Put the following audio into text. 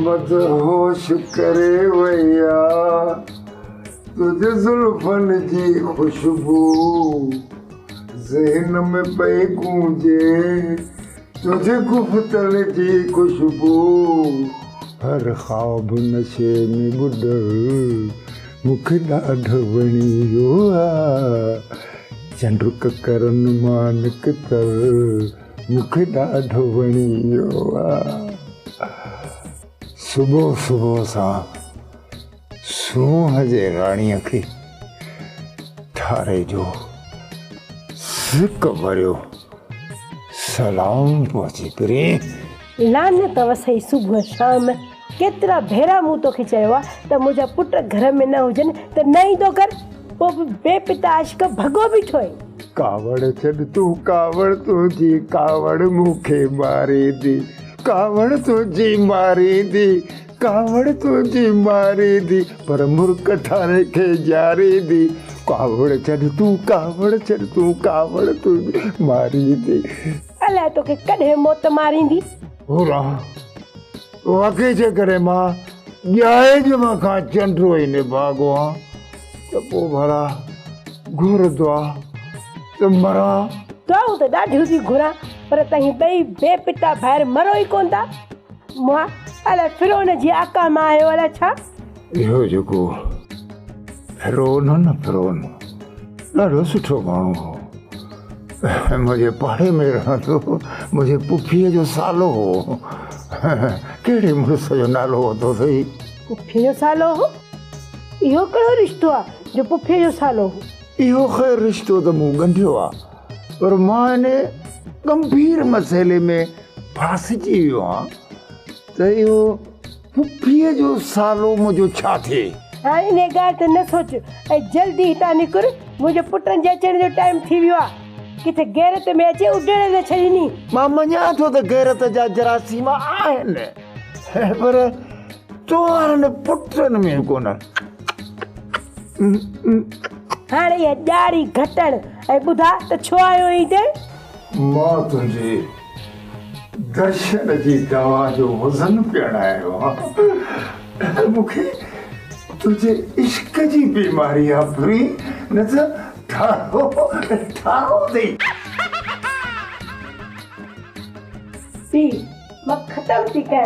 مدهوش ڪري وئي آ. تنهنجي زلفن جي خوشبو ذهن ۾ پئي گونجي. تنهنجي گفتن جي خوشبو. هر خواب نشي ۾ ٻڏل مون کي ڏاڍو وڻي ويو آ. چنڊ ڪڪرن مان نڪتل مون کي ڏاڍو وڻي ويو آ. صبح صبح سان سونهن جي راڻيء کي ٺاري جو سڪ ڀريو سلام پهچي پرين. لعنت وسئي صبح شام، ڪيترا ڀيرا مون توکي چيو آ ته منهنجا پٽ گهر ۾ نه هجن ته نه ايندو ڪر، پوء به بي پتا عاشق ڀڳو بيٺو آهين. ڪاوڙ ڇڏ تون ڪاوڙ تنهنجي ڪاوڙ مون کي ماريندي، ڪاوڙ تنهنجي ماريندي، ڪاوڙ تنهنجي ماريندي، پر مرڪ ٺاري کي جاريندي، ڪاوڙ ڇڏ تون ڪاوڙ ڇڏ تون ڪاوڙ تنهنجي ماريندي. الائي توکي ڪڏهن موت ماريندي. هورا واقعي جيڪڏهن مان ڄائي ڄم کان چنڊو ئي نڀاڳو هان ته پوء ڀلا گهر دعا ته مران. دعائون ته ڏاڍيون ٿي گهران پر توهين ٻئي بي پتا ڀائر مرو ئي ڪونه ٿا. مئا الائي فرعون جي آقا مان آهيو الائي ڇا؟ اهو جيڪو فرعون هو نه فرعون ڏاڍو سٺو ماڻهو هو. منهنجي پاڙي ۾ رهندو هو. منهنجي پڦيء جو سالو هو. ڪهڙي مڙس جو نالو ورتو اٿئي؟ پڦيء جو سالو هو؟ اهو ڪهڙو رشتو آ جو پڦيء جو سالو هو؟ اهو خير رشتو ته مون ڳنڍيو آ پر مان ان ڳنڀير مسئلي ۾ ڦاسجي ويو آهيان ته اهو پڦيء جو سالو منهنجو ڇا ٿئي؟ هاڻ انهيء ڳالهه تي نه سوچ ۽ جلدي هتان نڪر، منهنجي پٽن جي اچڻ جو ٽائيم ٿي ويو آهي. ڪٿي غيرت ۾ اچي اڊيڙي نه ڇڏيني. مان مڃان ٿو ته غيرت جا جراثيم آهن، پر تو وارن پٽن ۾ ڪونهن. هاڻ اها ڄاڙي گهٽڻ ۽ ٻڌاء ته ڇو آيو آهين هتي؟ مان تنهنجي درشن جي دوا جو وزن پيئڻ آيو آهيان. مون کي تنهنجي عشق جي بيماري آ پرين، نه ته ٺارو ٺارو اٿئي. پيء، مان ختم ٿي ڪيان.